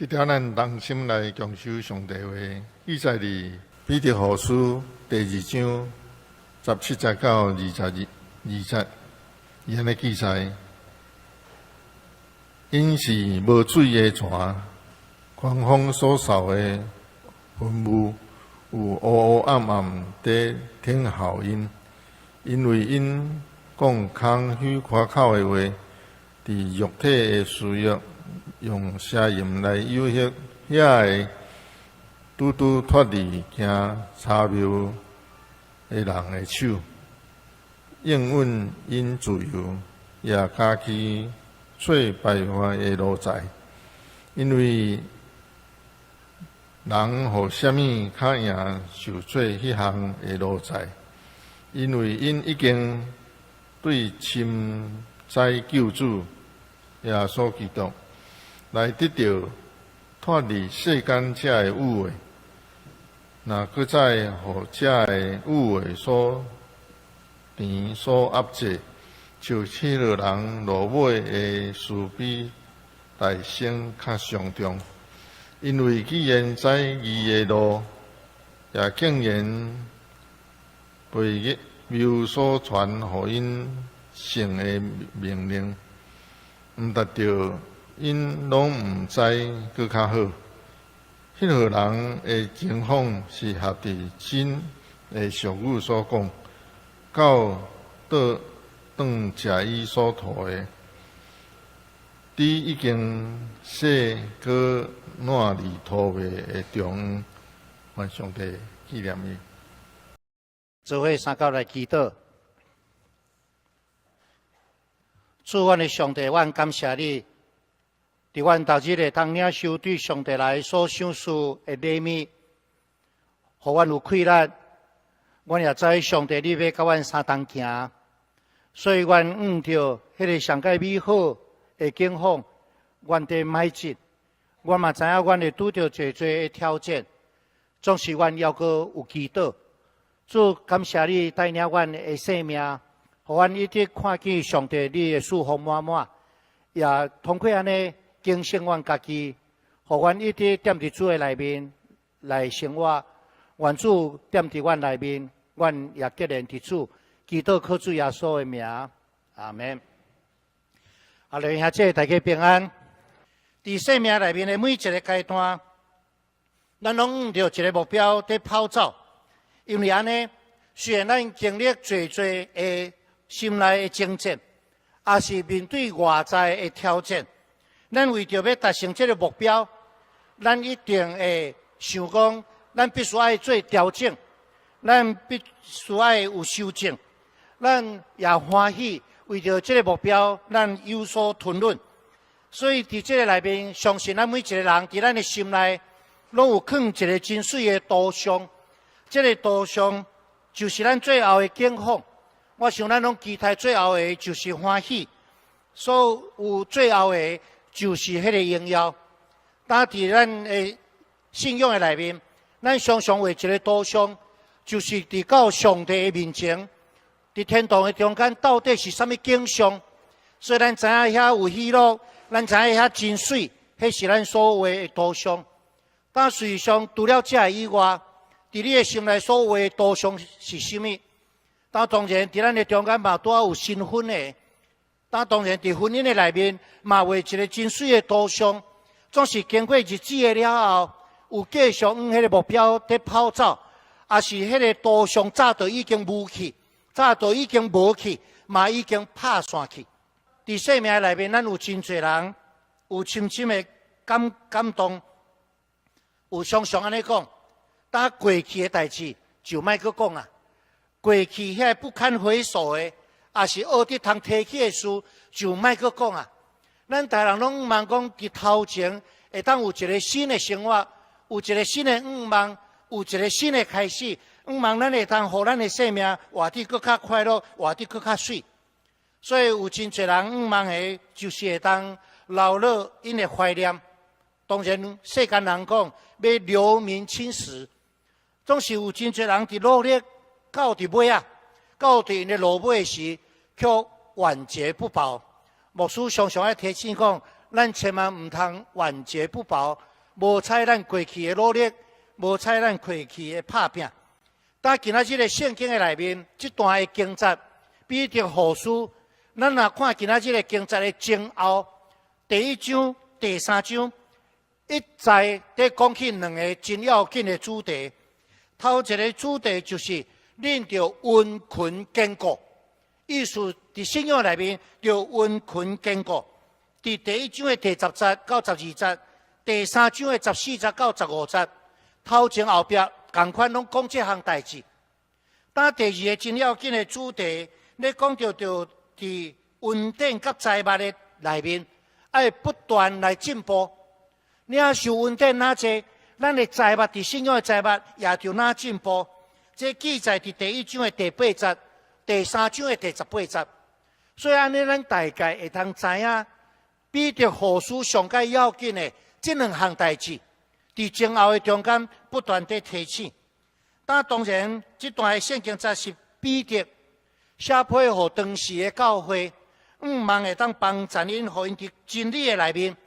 這條咱同心來共守上帝話，記載佇彼得後書第二章十七節到22節，伊按呢記載：𪜶是無水的泉，狂風所掃的雲霧，有烏烏暗暗佇聽候𪜶，因為𪜶講空虛誇口的話，佇肉體的私欲，用邪淫來誘惑遐個拄拄脫離行差謬的人的手，應允𪜶自由，也家己做敗壞的奴才。因為人予啥物較贏受做彼項的奴才？因為𪜶已經對深知救主耶穌基督來得著脫離世間這個誘惑，若閣再予這個誘惑所纏所壓制，就彼個人落尾的事比大先較傷重。因為既然知義的路，也竟然背謬所傳予𪜶聖的命令，毋達著𪜶攏毋知閣較好。彼號人的情況是合佇真的俗語所講，狗倒轉食伊所吐的。豬已經細閣爛佇塗襪的中，願上帝紀念伊。做伙三九來祈禱。主，阮的上帝，阮感謝你，佇阮逐日會當領受對上帝來所賞賜的禮物，予阮有氣力。阮也知上帝你欲佮阮相同行，所以阮向著彼个上蓋美好的景況，阮佇邁進。阮嘛知影阮會拄著濟濟的挑戰，總是阮猶閣有祈禱。主，感謝你帶領阮的生命，予阮一直看見上帝你的祝福滿滿，也通過按呢警醒阮家己，予阮一直踮佇主的內面來生活。願主踮佇阮內面，阮也結連佇主，祈禱靠主耶穌的名，阿門。阿弟兄姊妹，大家平安。佇生命內面的每一个階段，咱攏向著一个目標佇跑走。因為按呢，雖然咱經歷濟濟的心內的掙扎，抑是面對外在的挑戰，咱為著欲達成這个目標，咱一定會想講，咱必須愛做調整，咱必須愛有修正，咱也歡喜為著這个目標，咱有所吞忍。所以佇這个內面，相信咱每一个人佇咱的心內，攏有囥一个真媠的圖像。這个圖像就是咱最後的景況。我想咱攏期待最後的就是歡喜，所有最後的就是彼个榮耀。但佇咱的信仰的內面，咱常常畫一个圖像，就是佇到上帝的面前，佇天堂的中間到底是啥物景象？所以咱知影遐有喜樂，咱知影遐真媠，彼是咱所畫的圖像。但事實上，除了這以外，佇你的心內所畫的圖像是啥物？但當然，佇咱的中間嘛，拄仔有新婚的。但當然，佇婚姻的內面嘛，畫一个真媠的圖像。總是經過日子的了後，有繼續往彼个目標佇跑走，抑是彼个圖像早就已經無去，早就已經無去，嘛已經拍散去。佇生命內面，咱有真濟人有深深的感動，有常常按呢講。當過去的代誌就莫閣講啊，過去遐不堪回首的，抑是學得通提起的事，就莫閣講啊。咱逐人攏向望講，佇頭前會當有一个新的生活，有一个新的向望，有一个新的開始。向望咱會當予咱的生命活得閣較快樂，活得閣較媠。所以有真濟人向望的，就是會當留落𪜶的懷念。當然，世間人講欲留名青史。總是有真濟人佇努力到佇尾仔，到佇𪜶的落尾時，卻晚節不保。牧師常常愛提醒講，咱千萬毋通晚節不保。無睬咱過去的努力，無睬咱過去的拍拚。但今仔日的聖經的內面，這段的經節，彼得後書，咱若看今仔日的經節的前後，第一章、第三章，一再佇講起兩个真要緊的主題。頭一个主題就是恁著殷勤堅固，意思佇信仰內面著殷勤堅固。佇第一章的第10節到12節，第三章的14節到15節，頭前後壁仝款攏講這項代誌。但第二个真要緊的主題，咧講著著佇恩典佮財物的內面，愛不斷來進步。領受恩典若濟，咱的財物佇信仰的財物也就若進步。這記載佇第一章的第八節，第三章的第18節。所以按呢，咱大概會通知影，彼得後書上蓋要緊的這兩項代誌，佇前後的中間不斷地提醒。但當然，這段的聖經節是彼得寫批予當時的教會，向望會當幫助𪜶，予𪜶佇真理的內面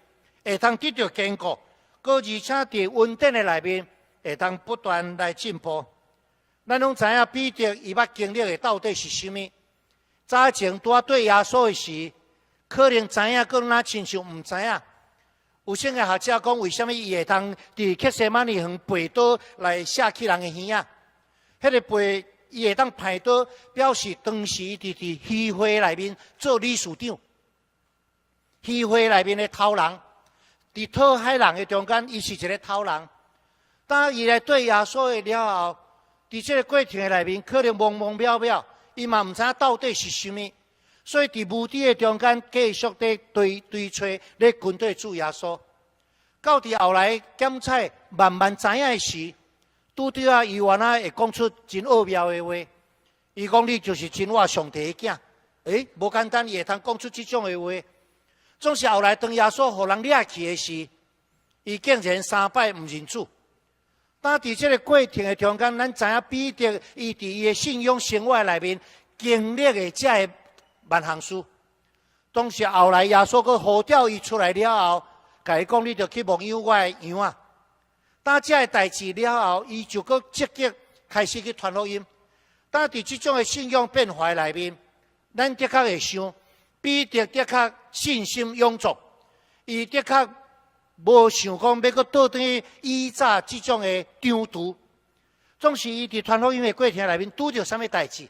會當得著堅固，閣而且佇恩典的內面會當不斷來進步。咱攏知影彼得伊捌經歷的到底是啥物？早前拄仔對耶穌的時，可能知影，閣若親像毋知影。有聖經學者講，為啥物伊會通佇客西馬尼園拔刀來射去人的耳仔？彼个拔伊會當刣刀，表示當時佇漁會內面做理事長，漁會內面的頭人，佇討海人的中間，伊是一个頭人。當伊來對耶穌的了後，佇這个過程的內面，可能茫茫渺渺，伊嘛毋知影到底是啥物，所以佇無知的中間繼續佇追追揣咧跟綴主耶穌。到佇後來檢採慢慢知影的時，拄著啊，伊原來會講出真奧妙的話。伊講你就是真活上帝的囝，欸，無簡單，伊會通講出這種的話。總是後來當耶穌予人掠去的時，伊竟然三擺毋認主。但佇這个過程的中間，咱知影彼得伊佇伊的信仰生活內面經歷的這个萬項事。當時後來耶穌閣呼召伊出來了後，共伊講你著去牧養我的羊仔。當這个代誌了後，伊就閣積極開始去傳福音。但佇這種的信仰變化內面，咱的確會想，彼得的確信心勇壯，伊的確無想講欲閣倒轉去以早這種的張櫥。總是伊佇傳福音的過程內面拄著啥物代誌？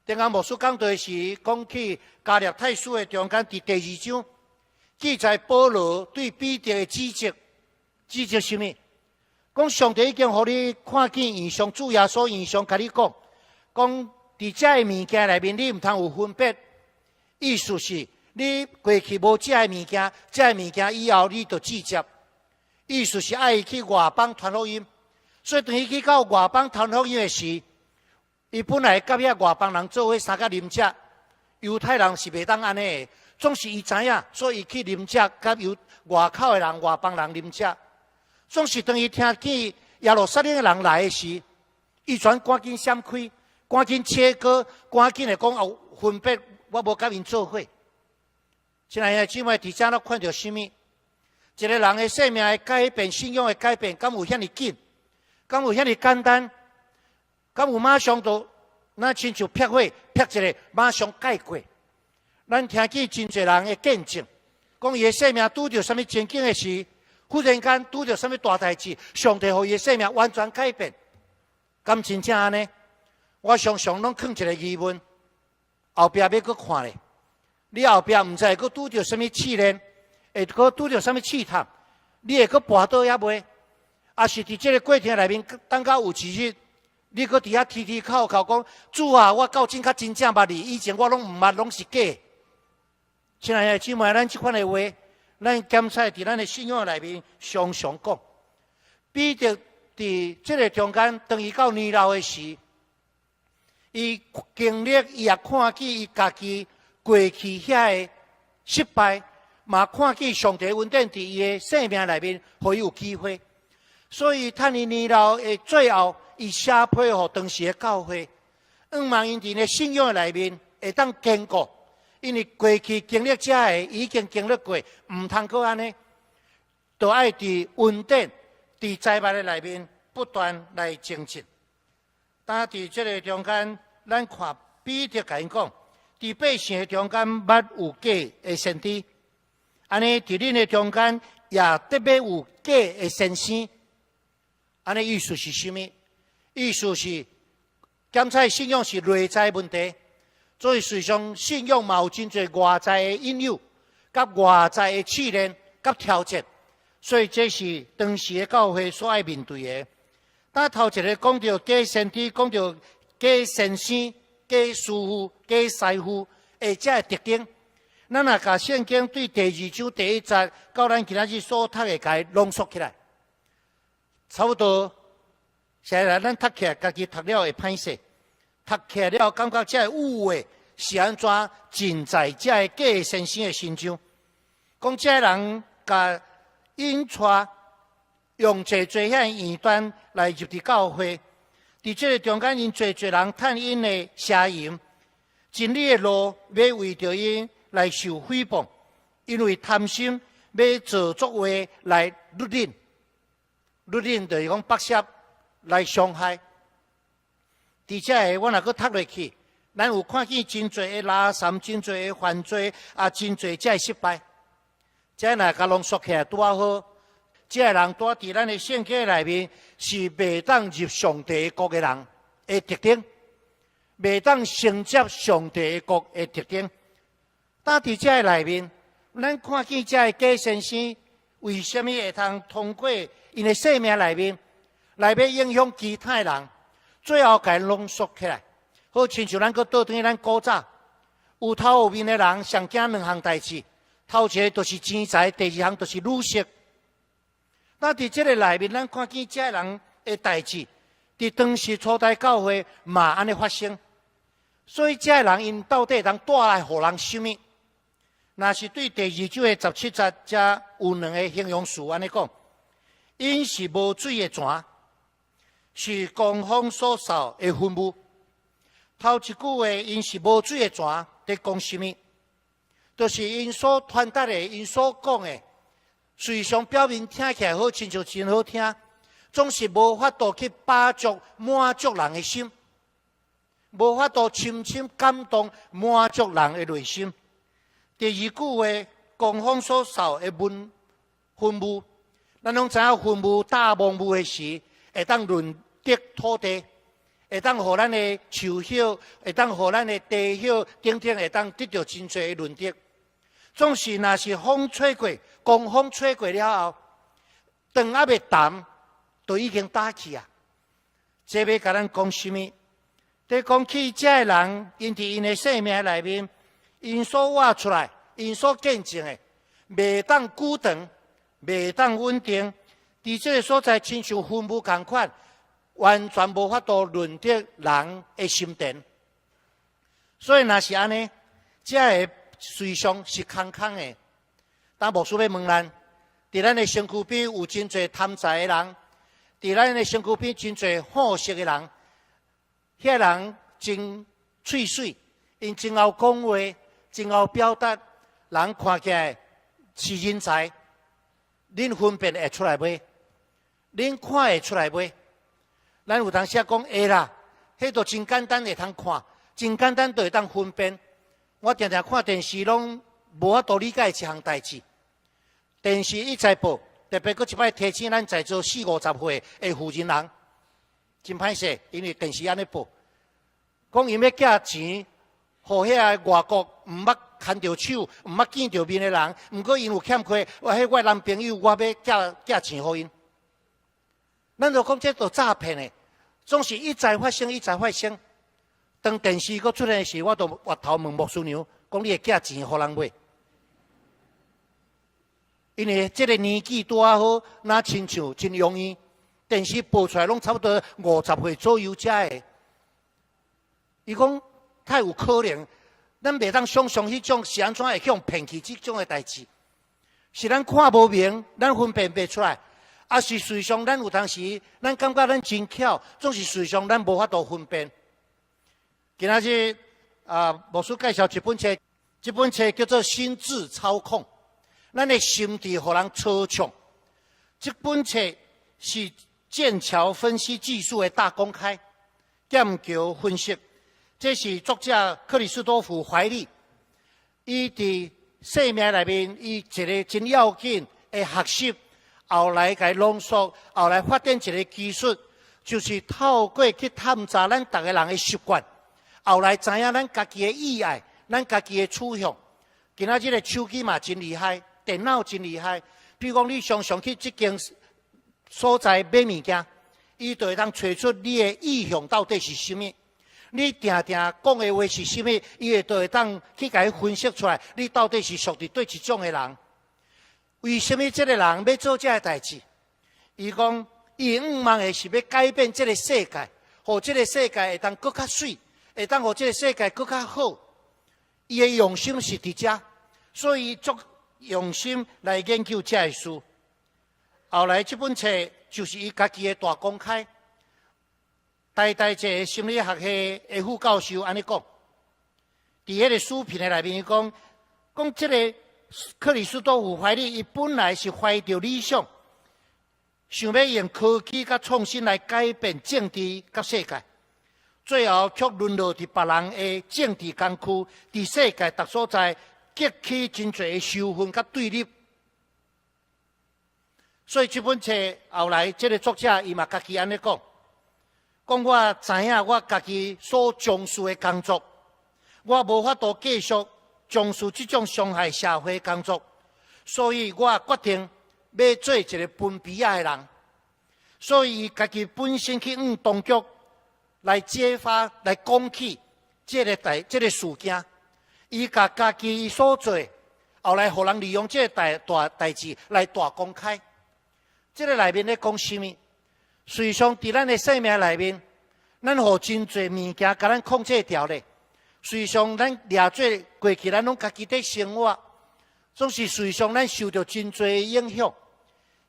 頂下牧師講道時，講起加拉太書的中間，佇第二章記載保羅對彼得的指責，指責啥物？講上帝已經予你看見異象，主耶穌異象，共你講，講佇這个物件內面，你毋通有分別。意思是，你過去無這个物件，這个物件以後你就拒接。意思是愛伊去外邦傳福音。所以當伊去到外邦傳福音的時，伊本來佮遐外邦人做伙相佮啉食，猶太人是袂當按呢的，總是伊知影，所以伊去啉食，佮猶外口的人、外邦人啉食。總是當伊聽見耶路撒冷的人來的時，伊全趕緊閃開，趕緊切割，趕緊的講哦，分別我無佮𪜶做伙。親愛的姊妹，佇遮咱看著啥物？一个人的生命的改變、信仰的改變，敢有遐爾緊？敢有遐爾簡單？敢有馬上就若親像劈火劈一个，馬上改過？咱聽見真濟人的見證，講伊的生命拄著啥物情景的時，忽然間拄著啥物大代誌，上帝予伊的生命完全改變，敢真正按呢？我常常攏囥一个疑問，後壁欲閣看咧，你後壁毋知會閣拄著啥物試煉，會閣拄著啥物試探，你會閣跋倒抑未？抑是佇這个過程內面，等到有一日，你閣佇遐啼啼哭哭講，主啊，我到今較真正捌你，以前我攏毋捌，攏是假。親愛的姊妹，咱這款的話，咱檢採佇咱的信仰內面常常講。彼得佇這个中間，當伊到年老的時，伊經歷，伊也看見伊家己過去遐个失敗，嘛看見上帝恩典佇伊的生命內面，予伊有機會。所以，趁伊年老的最後，伊寫批予當時的教會，向望𪜶佇的信仰內面會當堅固。因為過去經歷這个已經經歷過，毋通閣按呢。都愛佇恩典、佇財物的內面不斷來精進。但佇這个中間，咱看彼得共𪜶講，佇百姓的中間捌有假的先知，按呢佇恁的中間也得欲有假的先生。按呢意思是啥物？意思是檢測信仰是內在問題，所以事實上信仰嘛有真濟外在的引誘，佮外在的試煉、佮挑戰，所以這是當時的教會所愛面對的。但頭一个講著假先知，講著假先生、假師傅、假師傅，的這个特徵，咱若共聖經對第二章第一節到咱今仔日所讀的，共伊濃縮起來，差不多。現在咱讀起來，家己讀了會歹勢，讀起來了感覺這个語話是按怎盡在這个假先生的身上，講這个人共引帶用濟濟遐異端來入佇教會，佇這个中間，𪜶濟濟人趁𪜶的邪淫，真理的路欲為著𪜶來受誹謗，因為貪心欲造作話來掠恁，掠恁就是講剝削來傷害。佇這个我若閣讀落去，咱有看見真濟的垃圾，真濟的犯罪，啊，真濟這个失敗。這若共濃縮起來拄仔好，這个人拄佇咱的聖經內面是袂當入上帝國的人的特徵，袂當承接上帝國的特徵。但佇這个內面，咱看見這个假先生為啥物會通通過𪜶的生命內面來欲影響其他的人，最後共𪜶濃縮起來，好親像咱閣倒轉去咱古早有頭有面的人，上驚兩項代誌，頭一个就是錢財，第二項就是女色。那佇這个內面，咱看見這个人的代誌，佇當時初代教會嘛按呢發生。所以這个人𪜶到底會當帶來予人啥物？若是對第二章的十七節，遮有兩个形容詞按呢講，𪜶是無水的泉，是狂風所掃的雲霧。頭一句話，𪜶是無水的泉，佇講啥物？就是𪜶所傳達的，𪜶所講的，事實上表面聽起來好，親像真好聽，總是無法度去飽足滿足人的心，無法度深深感動滿足人的內心。第二句話，狂風所掃的雲雲霧，咱攏知影雲霧搭濃霧的時，會當潤澤土地，會當予咱的樹葉，會當予咱的地葉等等，會當得著真濟的潤澤。總是若是風吹過，狂風吹過了後，糖猶未澹，就已經焦去啊！這欲共咱講啥物？佇講起這个人，𪜶佇𪜶的生命內面，𪜶所活出來，𪜶所見證的，袂當久長，袂當穩定。佇這个所在，親像雲霧仝款，完全無法度潤澤人的心田。所以若是按呢，這个隨上是空空的。但牧師欲問咱，佇咱的身軀邊有真濟貪財的人，佇咱的身軀邊真濟好色的人，遐人真喙媠，𪜶真𠢕講話，真𠢕表達，人看起來是人才，恁分辨會出來袂？恁看會出來袂？咱有當時講會啦，彼都真簡單會通看，真簡單就會當分辨。我定定看電視，攏無法度理解一項代誌。電視一再報，特別閣一擺提醒咱在座四五十歲的婦人人，真歹勢，因為電視按呢報，講𪜶欲寄錢，予遐个外國毋捌牽著手、毋捌見著面的人，毋過𪜶有欠虧，我彼我男朋友，我欲寄寄錢予𪜶。咱就講這都詐騙的，總是一再發生，一再發生。當電視閣出現時，我就回頭問牧師娘，講你會寄錢予人無？因為這个年紀拄仔好，若親像真容易，電視播出來攏差不多五十歲左右才的。伊講太有可能，咱袂當想像彼種是按怎會去予騙去這種的代誌，是咱看無明，咱分辨袂出來，抑是事實上咱有當時，咱感覺咱真巧，總是事實上咱無法度分辨。今仔日啊，牧師介紹一本冊，這本冊叫做《心智操控》。咱的心智予人操控，這本冊是劍橋分析技術的大公開，劍橋分析。這是作者克里斯多夫懷利，伊佇生命內面，伊一个真要緊的學習，後來共濃縮，後來發展一个技術，就是透過去探查咱逐个人的習慣，後來知影咱家己的意愛，咱家己的取向。今仔日的手機嘛真厲害，電腦真厲害。比如講，你常常去這間所在買物件，伊就會當揣出你的意向到底是啥物。你定定講的話是啥物，伊會就會當去共伊分析出來，你到底是屬佇佗一種的人。為啥物這个人欲做這个代誌？伊講，伊願望的是欲改變這个世界，予這个世界會當閣較媠，會當予這个世界閣較好。伊的用心是佇遮，所以足用心來研究這个事。後來這本冊就是伊家己的大公開。台大一个心理學系的副教授按呢講，佇彼个書評的內面，伊講講這个克里斯多夫懷利，伊本來是懷著理想，想欲用科技佮創新來改變政治佮世界，最後卻淪落佇別人的政治工具，佇世界逐所在激起真濟的仇恨佮對立。所以這本冊後來，這个作者伊嘛家己按呢講，講我知影我家己所從事的工作，我無法度繼續從事這種傷害社會工作，所以我決定欲做一个分邊仔的人。所以伊家己本身去向當局來揭發、來講起這个代、這个事件，伊共家己所做，後來予人利用這个代大代誌來大公開。這个內面咧講啥物？事實上，佇咱的生命內面，咱予真濟物件共咱控制牢咧。事實上，咱掠做過去，咱攏家己佇生活，總是事實上咱受著真濟影響。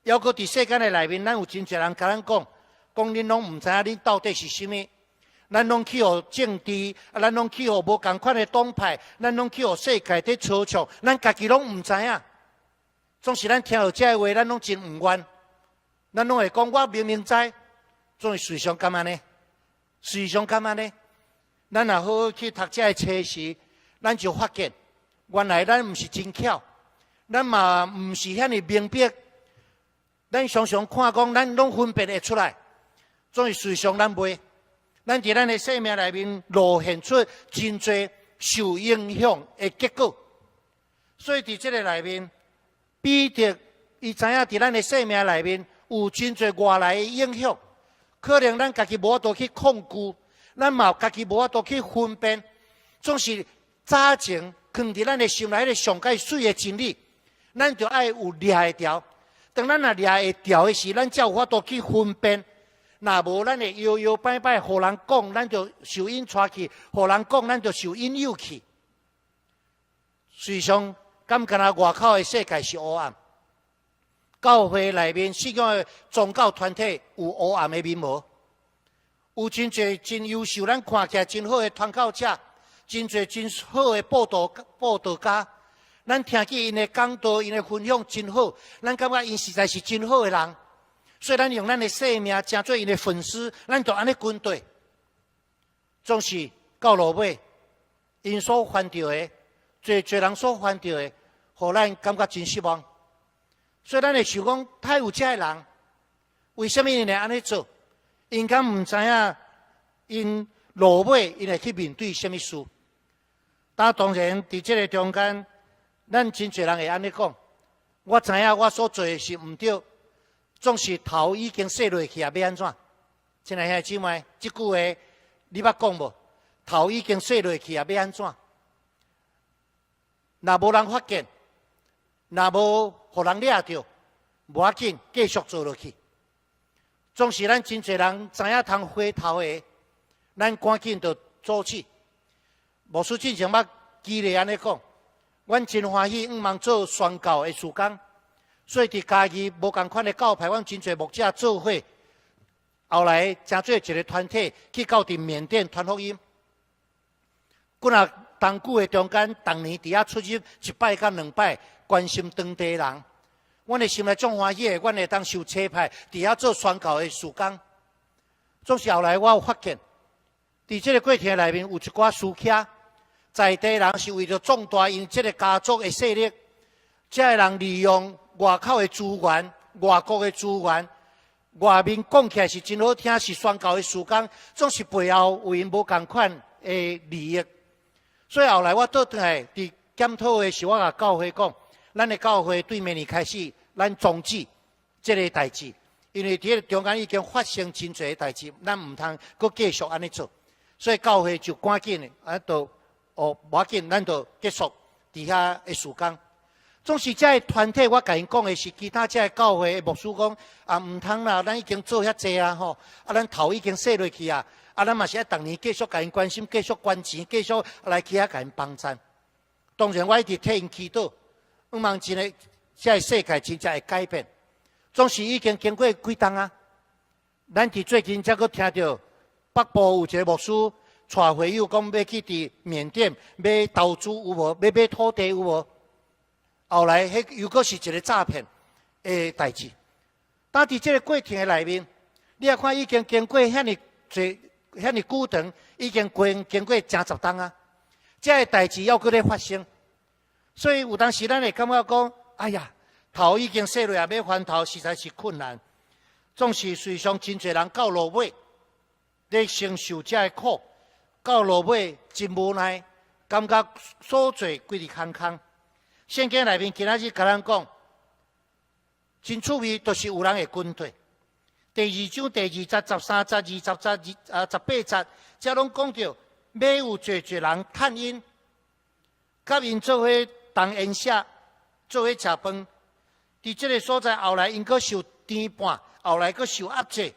猶閣佇世間的內面，咱有真濟人共咱講，講恁攏毋知影恁到底是啥物。咱攏去予政治，啊，咱攏去予無仝款的黨派，咱攏去予世界佇操縱，咱家己攏毋知影。總是咱聽著這个話，咱攏真毋願。咱攏會講，我明明知，總是事實上敢按呢？事實上敢按呢？咱若好好去讀這个冊時，咱就發現，原來咱毋是真巧，咱嘛毋是遐爾明白。咱常常看講，咱攏分辨會出來，總是事實上咱袂。咱佇咱的生命內面露現出真濟受影響的結果。所以佇這个內面，彼得伊知影佇咱的生命內面有真濟外來的影響，可能咱家己無法度去控制，咱嘛家己無法度去分辨，總是早前囥佇咱的心內彼个上蓋媠的真理，咱就愛有掠會牢。當咱若掠會牢的時，咱才有法度去分辨。若無，咱會搖搖擺擺，予人講，咱就受𪜶帶去；予人講，咱就受引誘去。事實上，敢若外口的世界是黑暗？教會內面信仰的宗教團體有黑暗的面無？有真濟真優秀，咱看起來真好的傳教者，真濟真好的佈道家，咱聽見𪜶的講道、𪜶的分享真好，咱感覺𪜶實在是真好的人，所以咱用咱的生命成做𪜶的粉絲，咱就按呢跟綴。總是到落尾，𪜶所犯著的，濟濟人所犯著的，予咱感覺真失望。所以咱會想講，太有這个人，為啥物𪜶會按呢做？𪜶敢毋知影，𪜶落尾𪜶會去面對啥物事？但當然，佇這个中間，咱真濟人會按呢講：我知影我所做的是毋對，總是頭已經洗落去啊，欲按怎？親愛兄弟姊妹，這句話你捌講無？頭已經洗落去啊，欲按怎？若無人發現，若無予人掠著，無要緊，繼續做落去。總是咱真濟人知影通回頭的，咱趕緊就阻止。牧師進前捌激勵按呢講，阮真歡喜向望做宣教的事工，所以佇嘉義無仝款的教派，阮真濟牧者做伙，後來成做一个團體去到佇緬甸傳福音。幾若當久的中間，逐年佇遐出入一擺佮兩擺，關心當地人。阮的心內足歡喜的，阮會當受差派，佇遐做宣教的事工。總是後來我有發現，佇這個過程內面有一寡私客，在地人是為著壯大𪜶這個家族的勢力，這个人利用外口的資源、外國的資源，外面講起來是真好聽，是宣教的事工，總是背後有𪜶無仝款的利益。所以後來我倒轉來佇檢討的時候，我共教會講，咱的教會對明年開始，咱終止這个代誌，因為佇個中間已經發生真濟代誌，咱毋通閣繼續按呢做，所以教會就趕緊的，啊，就哦，無要緊，咱就結束佇遐的事工。總是這个團體，我共𪜶講的是，其他這个教會的牧師講啊，毋通啦，咱已經做遐濟啊吼，啊，咱頭已經洗落去啊，啊，咱嘛是愛逐年繼續共𪜶關心，繼續捐錢，繼續來去遐共𪜶幫贊。當然，我一直替𪜶祈禱，向望真的，這个世界真正會改變。總是已經經過幾冬啊，咱佇最近才閣聽著北部有一個牧師帶會友講欲去佇緬甸買投資有無？欲買土地有無？後來，彼又閣是一個詐騙的代誌。但佇這個過程的內面，你也看已經經過遐爾濟、遐爾久長，已經過經過成十冬啊！這个代誌猶閣咧發生，所以有當時咱會感覺講：哎呀，頭已經洗落啊，欲翻頭實在是困難。總是隨上真濟人到落尾，咧承受這个苦，到落尾真無奈，感覺所做規日空空。聖經內面今仔日共咱講，真趣味，就是有人會跟退。第二章第二節、13節、20節、二啊18節，這攏講著，欲有濟濟人趁𪜶，佮𪜶做伙同宴席，做伙食飯。佇這个所在，後來𪜶閣受牽絆，後來閣受壓制。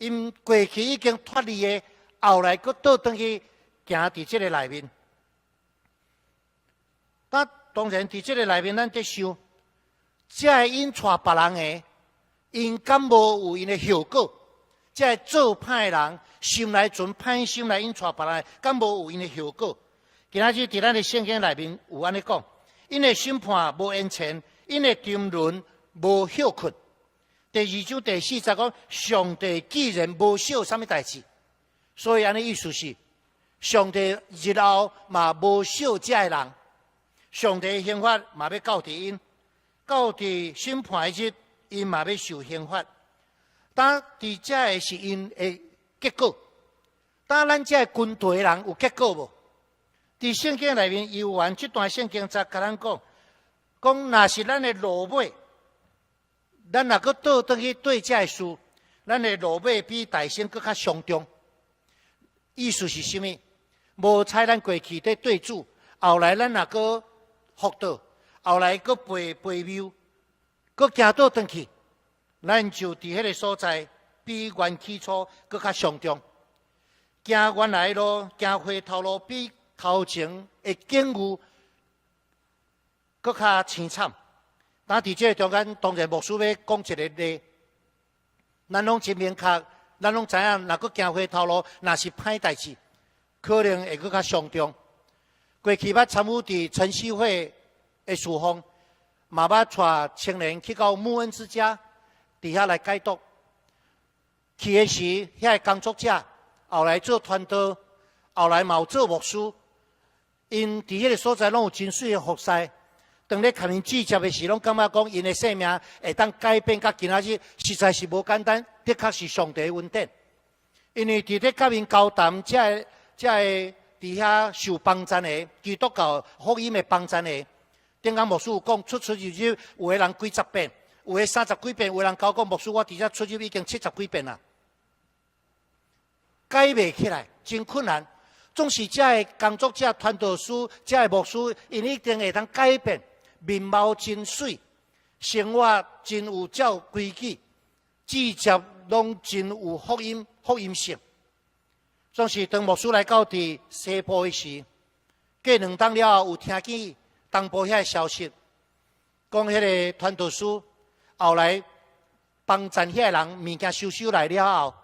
𪜶過去已經脫離的，後來閣倒轉去行佇這个內面。那當然，佇這个內面，咱得想，這个𪜶帶別人的，𪜶敢無有𪜶的後果？這个做歹的人，心內存歹心來𪜶帶別人，敢無有𪜶的後果？今仔日佇咱的聖經內面有按呢講，𪜶的審判無延遲，𪜶的沉淪無歇睏。第二章第四節講，上帝既然無惜啥物代誌，所以按呢意思是，上帝日後嘛無惜這个人。上帝的刑罰嘛欲到佇𪜶，到佇審判的日，𪜶嘛欲受刑罰。當佇這个是𪜶的結果，當咱這个軍隊的人有結果無？佇聖經內面，猶原這段聖經才共咱講，講若是咱的落尾，咱若閣倒轉去對這个事，咱的落尾比大先閣較傷重。意思是啥物？無彩咱過去佇對主，後來咱若閣復倒，後來閣背背謬，閣行倒轉去，咱就佇彼个所在比原起初閣較傷重。行原來路，行回頭路，比頭前的境遇閣較凄慘。但佇這個中間，當然牧師欲講一个例，咱攏真明確，咱攏知影，若閣行回頭路，若是歹代誌，可能會閣較傷重。過去捌參與佇晨曦會的事奉，嘛捌帶青年去到沐恩之家，佇遐來解毒。去的時，遐个工作者後來做傳道，後來嘛有做牧師。𪜶佇彼个所在攏有真媠的服侍。當咧共𪜶聚集的時，攏感覺講𪜶的生命會當改變，佮今仔日實在是無簡單，的確是上帝恩典。因為佇咧佮𪜶交談，這个佇遐受幫贊的基督教福音的幫贊的，頂工牧師有講出出入入，有的人幾十遍，有的三十幾遍，有的人交講牧師，我佇遮出入已經七十幾遍啦，改袂起來，真困難。總是這个工作者、傳道師、這个牧師，𪜶一定會當改變，面貌真媠，生活真有照規矩，聚集攏真有福音福音性。總是當牧師來到佇西部的時，過兩冬了後，有聽見東部遐个消息，講彼个傳道師後來幫贊遐个人物件收收來了後，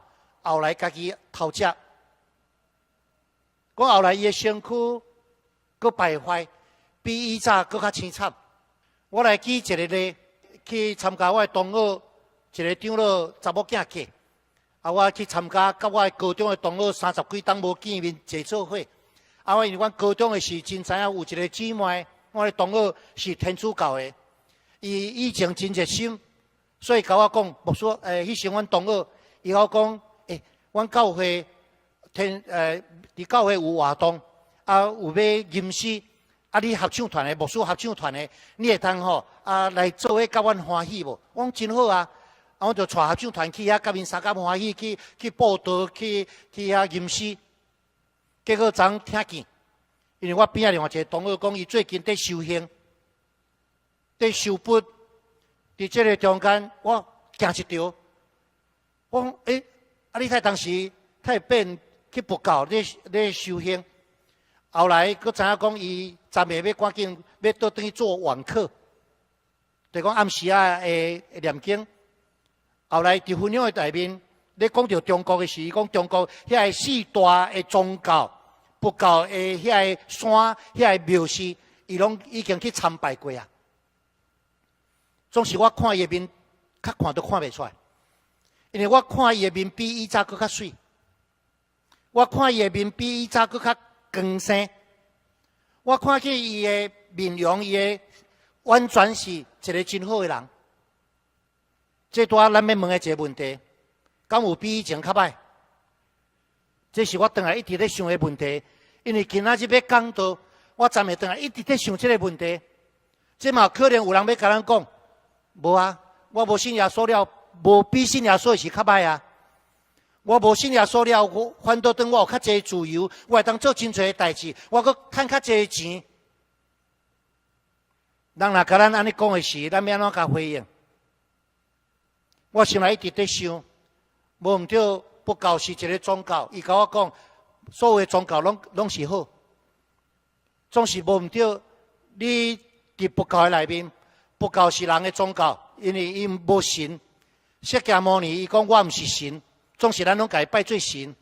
後來家己偷食。講後來伊的身軀閣敗壞，比以早閣較凄慘。我來舉一个例，去參加我的同學一个長老查某囝嫁，啊，我去參加，佮我的高中的同學三十幾冬無見面坐做伙。啊，我因為阮高中的時真知影有一个姊妹，我的同學是天主教的，伊以前真熱心，所以共我講，牧師，彼時阮同學，伊共我講，阮教會天，佇教會有活動，啊，有欲吟詩，啊，你合唱團的牧師合唱團的，你會當吼，啊，來做伙佮阮歡喜無？我講真好啊，啊，我就帶合唱團去遐，佮𪜶相共歡喜，去佈道，去遐吟詩。結果昨昏聽見，因為我邊仔另外一个同學講，伊最近佇修行，佇修佛，佇這个中間，我驚一跳。我講，啊，你會當時會變去佛教咧修行？後來閣知影講，伊10月欲趕緊欲倒轉去做晚課，就講暗時仔的念經。後來佇分享的內面，咧講著中國的時，伊講中國遐个四大的宗教，佛教的遐个山、遐個廟寺，伊攏已經去參拜過啊。總是我看伊的面，較看都看袂出來，因為我看伊的面比以早閣較媠，我看伊的面比以早閣較光鮮，我看見伊的面容，伊的完全是一个真好的人。這拄仔咱欲問的一个問題，敢有比以前較歹？這是我轉來一直咧想的問題，因為今仔日欲講道，我昨暝轉來一直咧想這个問題。這嘛可能有人欲共咱講，無啊，我無信耶穌了，無比信耶穌時較歹啊。我無信耶穌了，我反倒等我有較濟自由，我會當做真濟代誌，我閣趁較濟錢。人若共咱按呢講的時，咱欲按怎共回應？我心內一直佇想，無毋對，佛教是一个宗教，伊共我講，所有的宗教攏是好，總是無毋對。你佇佛教的內面，佛教是人的宗教，因為伊無神。釋迦牟尼伊講我毋是神，總是咱攏共伊拜做神。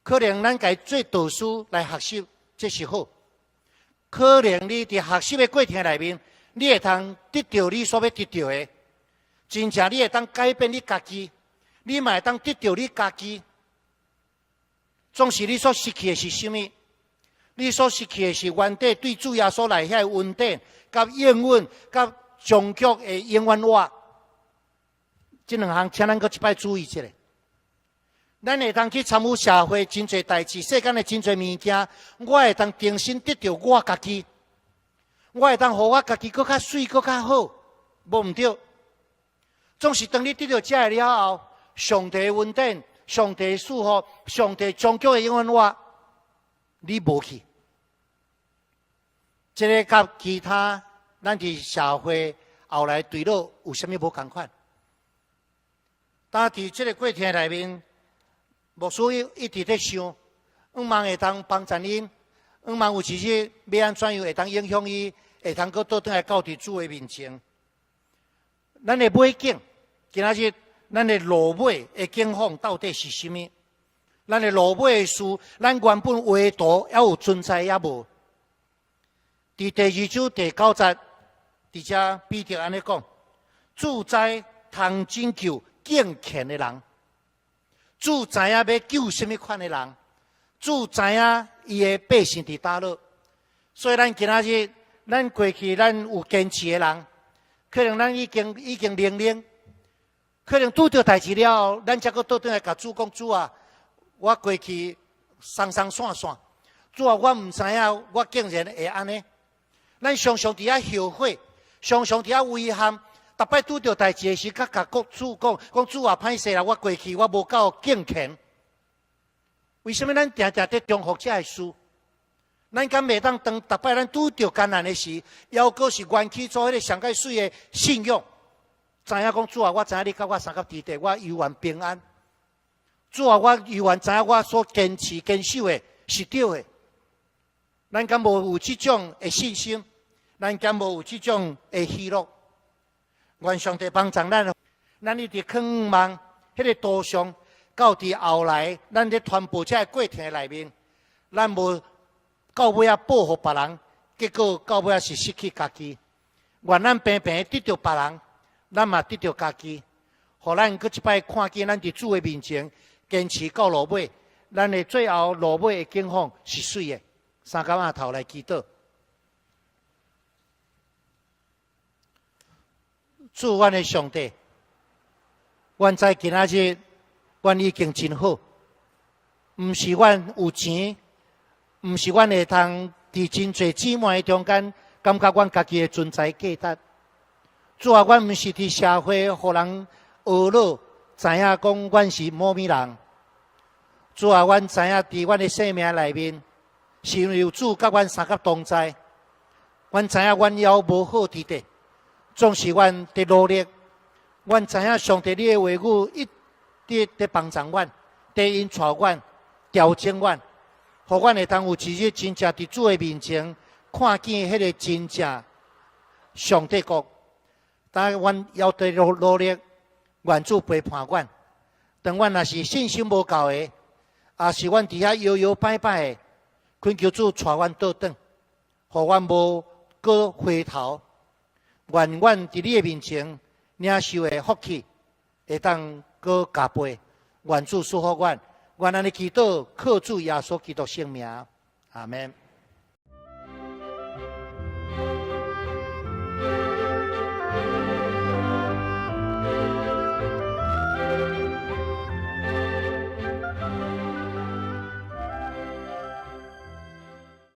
可能咱共伊做導師來學習，這是好。可能你佇學習的過程內面，你會通得著你所欲得著的。真正你會當改變你家己，你嘛會當得著你家己。總是你所失去的是啥物？你所失去的是原底對主耶穌來遐个恩典、佮應允、佮終局的永遠活。這兩項，請咱閣一擺注意一下。咱會當去參與社會真濟代誌，世間的真濟物件，我會當重新得著我家己，我會當予我家己閣較媠、閣較好，無毋對。總是當你得著這个了後，上帝恩典、上帝祝福、上帝終局的永遠活，你無去。這个佮其他咱佇社會後來墜落有啥物無仝款？但佇這个過程內面，牧師一直咧想，向望會當幫助𪜶，向望有一日欲按怎樣會當影響伊，會當閣倒轉來到佇主的面前。咱的尾景，今仔日咱的落尾的境況到底是啥物？咱的落尾的事，咱原本畫圖猶有存在抑無？佇第二章第九節，佇遮彼得按呢講：主知通拯救敬虔的人，主知影欲救啥物款的人，主知影伊的百姓佇佗落。所以咱今仔日，咱過去咱有堅持的人，可能咱已經年齡，可能拄著代誌了後，咱才閣倒轉來共主講：主啊，我過去鬆鬆散散，主啊，我毋知影我竟然會按呢。咱常常佇遐後悔，常常佇遐遺憾。逐擺拄著代誌的時，才共主講：講主啊，歹勢啦，我過去我無夠敬虔。為啥物咱定定佇重複這个事？咱敢袂當當逐擺咱拄著艱難的時，猶閣是緣起做彼个上蓋媠的信仰，知影講主啊，我知影你佮我相佮佇佇，我猶原平安。主啊，我猶原知影我所堅持堅守的是對的。咱敢無有這種的信心？咱敢無有這種的喜樂？願上帝幫助咱，咱一直渴望彼个圖像，到佇後來，咱佇傳播這个過程內面，咱無到尾仔報復別人，結果到尾仔是失去家己。願咱平平得著別人，咱嘛得著家己，予咱閣一擺看見咱佇主的面前堅持到落尾，咱的最後落尾的景況是媠的。三跤仔頭來祈禱。主，阮的上帝，阮知今仔日，阮已經真好，毋是阮有錢，毋是阮會通佇真濟姊妹中間感覺阮家己的存在價值。主啊，阮毋是佇社會予人呵咾，知影講阮是某物人。主啊，阮知影佇阮的生命內面，是因為有主佮阮相佮同在。阮知影阮猶無好佇底，總是阮佇努力。阮知影上帝你的話語一直佇幫助阮，佇引帶阮、調整阮，予阮會通有一日真正佇主的面前看見彼個真正上帝國。但阮猶佇努力，願主陪伴阮。當阮若是信心無夠的，抑是阮佇遐搖搖擺擺的，懇求主帶阮倒轉，予阮無閣回頭。願阮佇你的面前領受的福氣，會當閣加倍。願主賜福阮，願按呢祈禱，靠主耶穌基督聖名，阿們。